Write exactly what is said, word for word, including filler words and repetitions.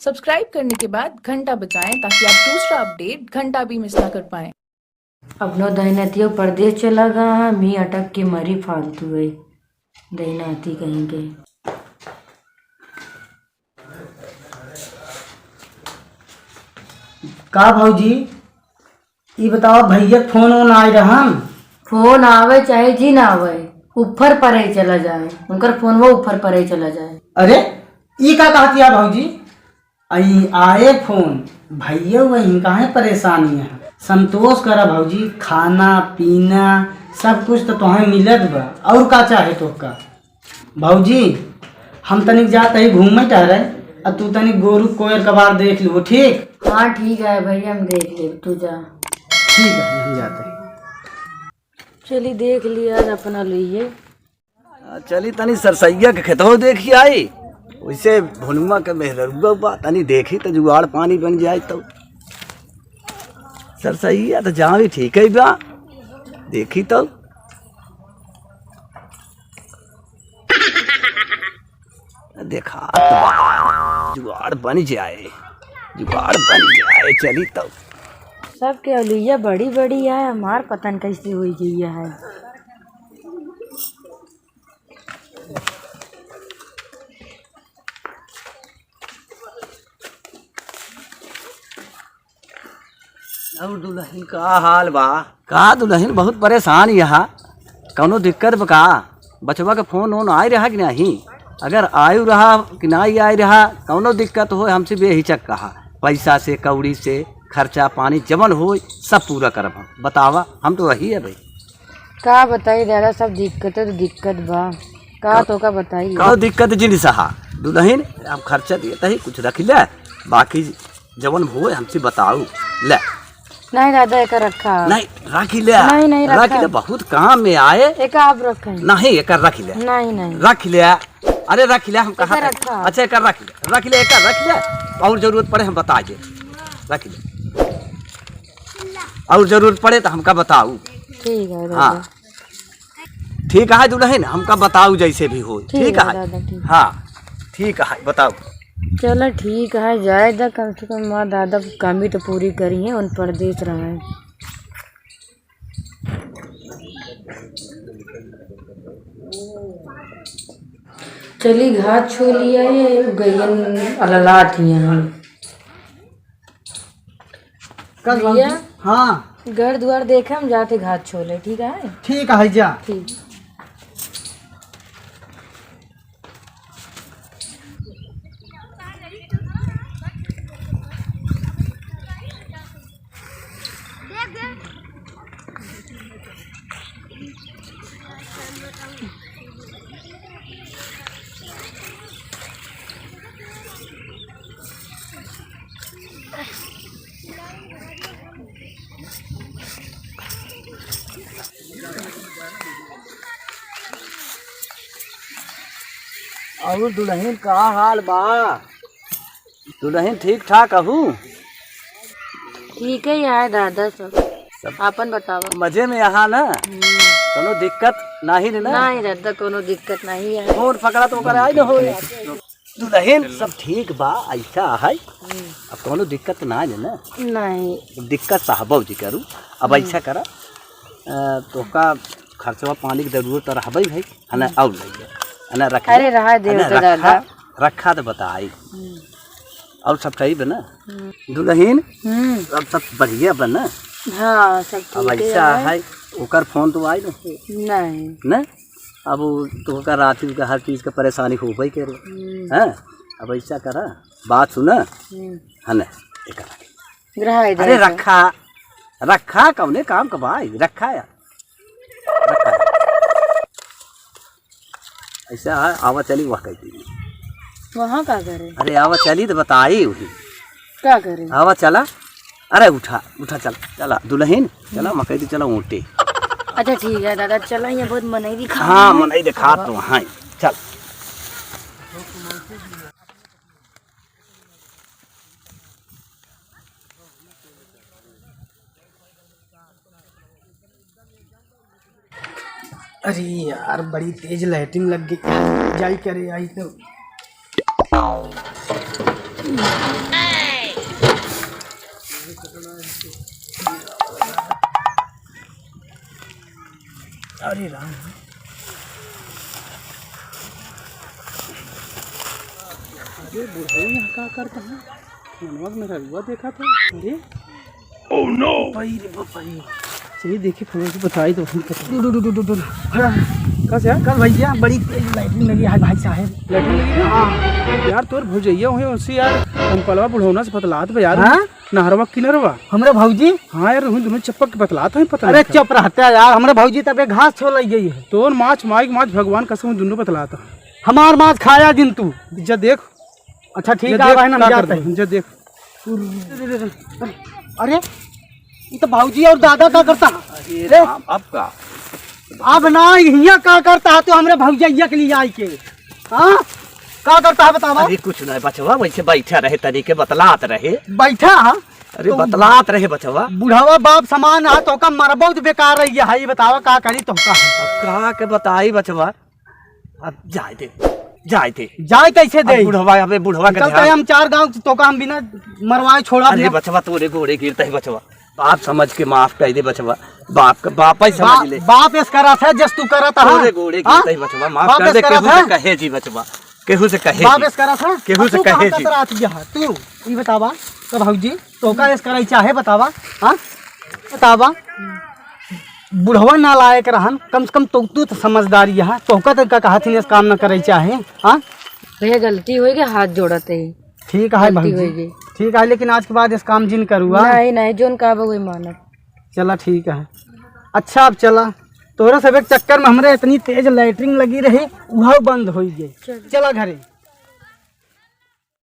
सब्सक्राइब करने के बाद घंटा बजाएं ताकि आप दूसरा अपडेट घंटा भी मिस ना कर पाएं। अपनो दहिनतियो परदेस चला गा, मी अटक के मरी फालतू है दहिनती कहीं के। का भौजी, ई बतावा, भैया क फोन ओन आए रहन? फोन आवे चाहे जी ना आवे, ऊपर परे चला जाए, उनकर फोनवा ऊपर परे चला जाए। अरे, ई का कहतिया भौजी? आई आए फोन, भैया वहीं काहे परेशानी है? संतोष करा भौजी, खाना पीना सब कुछ तो तोहे मिलत बा, और का चाहे तोहका? भौजी, हम तनिक जात ही घूमे टहरे, आ तू तनिक गोरू कोयर कबार देख लिहो, ठीक? हाँ, ठीक है भैया, हम देख लेब, तू जा। ठीक है, हम जाते हैं। चली देख लिया आज अपना लिए। आ, चली तनी सरसैया के खेतवा देखी आई, वैसे भनुमा के मेहररुआ बा, तनी देखी त जुगाड़ पानी बन जाए तो। सरसैया त जावी ठीक है बा, देखी तो। देखा तो बा, जुगाड़ बन जाए, जुगाड़ बन जाए, चली तो। सबके अलुइया बड़ी बड़ी है, हमार पता न कैसे होई गई है। और दुलहिन का हाल बा? का दुलहिन, बहुत परेशान यहाँ, कौनो दिक्कत बा का? बचवा के फोन ओन आए रहा कि नहीं? अगर आयु रहा कि नहीं आए रहा, कौनो दिक्कत हो हमसे बेहिचक कहा, पैसा से कौड़ी से खर्चा पानी जवन होई सब पूरा करब हम। बतावा, हम तो वही है भाई। का बताई दादा, सब दिक्कते तो दिक्कत बा। का का तोका बताई? का दिक्कत जिन सहा दुलहिन, अब खर्चा दिए तही कुछ रख ले, बाकी जवन होए हमसे बताऊ। ले। नहीं दादा, एकर रखा। नहीं, रख ले। नहीं, नहीं, रख रखा। ले, बहुत काम में आए। एका आप रखें। नहीं, एकर रख ले। नहीं, नहीं। रख ले। अरे रख ले, हम कहा एकर था। रखा। अच्छा, एकर रख ले, रख ले, एकर रख ले। और जरूरत पड़े हम बता दे, रख ले। और जरूरत पड़े तो हमका बताऊ। ठीक है दादा। हाँ। ठीक है दुलहिन, हमका बताऊ जैसे भी हो। ठीक ठीक है है। दादा, ठीक। हाँ, ठीक है, बताऊ। चलो ठीक है, जाए दा, कम से कम माँ दादा की कमी तो पूरी करी है, उन परदेस रहे। चली घास छो लिया है, गैयन अललात ही हैं। का भैया, भौजी? हाँ। घर दुआर देखे, हम जाते घास छोले, ठीक है? ठीक है, जा। ठीक। और दुलहिन का हाल बा? दुलहिन ठीक ठाक अहू? ठीक है यहाँ दादा सब। सब आपन बतावा। मजे में यहाँ ना? हम्म। कोनो दिक्कत नाही ने ना? नाही दादा, कोनो दिक्कत नाही है। फोन पकड़ा तो ओकर आई न हो। दुलहिन सब ठीक बा, ऐसा है। हम्म। अब कोनो दिक्कत ना है ना? नहीं। दिक्कत सहबो जी करू। अब हम्म। ऐसा करा, अ, तोहका खर्चवा पानी के जरूरत तो रहबे भाई, है ना? हम्म। और ले ले, है ना? रख अरे ले। रहा दे है ना? तो रखा, दादा। रखा तो बताई। हम्म। और सब सही बा ना? हम्म। दुलहिन, हम्म। अब सब बढ़िया बा ना? हाँ, सब अब ठीक है ऐसा यार। है, ओकर फोन तो आई ना? नहीं। ना? अब उ तोहका रात के हर चीज का परेशानी होबे करे। हम्म। हैं? अब ऐसा करा, बात सुना। हम्म। है ना? एक रहा है अरे दादा। रखा, रखा, कौने काम का भाई? रखा यार। रखा। ऐसा है, आवा चली, वह कह दी। वहाँ का करे? अरे आवा चली तो बताई वही। का करे? आवा चला। अरे उठा, उठा, चला, चला, दुलहिन, चला, हम्म। मकई दी, चला, ऊँटे। अच्छा, ठीक है दादा, चला, यहाँ बहुत मनई दिखा हाँ, है। मनई दिखा आवा। तो हाँ, चल। अरे यार, बड़ी तेज लाइटिंग लग गई। जाई करे, आई तो। अरे राम। अरे बुढ़ऊ यहाँ का करता है? मनवा के मेहररुआ देखा था। अरे। Oh no! भाई रे बाप रे। चलिए देखिए, फोन से बताई तो हम पता। डु, डु, डु, डु, डु, डु। हाँ। का से यार? कल भैया बड़ी तेज लैट्रिन लगी है भाई साहब। लैट्रिन लगी ना? हाँ। यार तोर भौजैया हुए उनसे यार, हम पलवा बुढ़ौना से बतलात बे यार। हाँ? नहरवा किनरवा। हमरे भौजी? हाँ यार, उन दोनों चप्पक के बतलात हैं, पता अरे नहीं का। चुप रहता है यार, हमरे भौजी तबे घास छोल आई गई है। तोर माछ माइक माछ भगवान कसम उन दोनों बतलात हैं। हमार माछ खाया जिन तू। जा देख। अच्छा ठीक ये है देख, भाई, हम का जाते करता हैं। हूँ, ये देख। अरे, ये तो भौजी और दादा का करता है। अरे रे। राम, अब का? अब ना, हियाँ का करता है तो हमरे भौजैया के लिए आई के? हाँ? का करता है बतावा? अरे कुछ नहीं बचवा, वैसे बैठा रहे, तनी के बतलात रहे। बैठा? अरे तो बतलात रहे बचवा। बुढ़ावा बाप समान है, तोका मरबो तो बेकार रही है, ये बतावा का करी तोका? अब का के बताई बचवा? अब जाए दे, जाए दे। जाए कैसे दे? अब बुढ़वा, अबे बुढ़वा के चलते ध्यान। हम चार गांव तोका हम बिना मरवाए छोड़ा अरे बिना। बचवा, तोरे गोड़े गिरते है बचवा, बाप समझ के माफ कर दे बचवा, बाप का, बाप ही समझ बा-, ले। बाप ऐस करा था, जस तू करा था, तोरे हाँ? गोड़े गिरते है बचवा, माफ बाप कर ऐस दे, करा केहू से था? कहे जी बचवा, केहू से कहे बाप जी। ऐस करा था? केहू अब से तू कहे कहाँ जी। कसर आती है? तू, ये बतावा, तो भौजी, तोका ऐस कराई चाहे बतावा, हाँ? बतावा। बुढ़वा नालायक रहन, कम से कम तो तू तो समझदारी है, तोहका तनका कहा थी इस काम न करे चाहे, हाँ? भैया गलती होई गई, हाथ जोड़त है। ठीक है गलती भौजी, होई गई। ठीक है, लेकिन आज के बाद इस काम जिन करुआ। नहीं, नहीं, जोन कहबो वही मानब। चला ठीक है। अच्छा अब चला, तोहरा सब एक चक्कर में हमरे इतनी तेज लैट्रिन लगी रही, वह बंद होई गई। चल। चला घरे।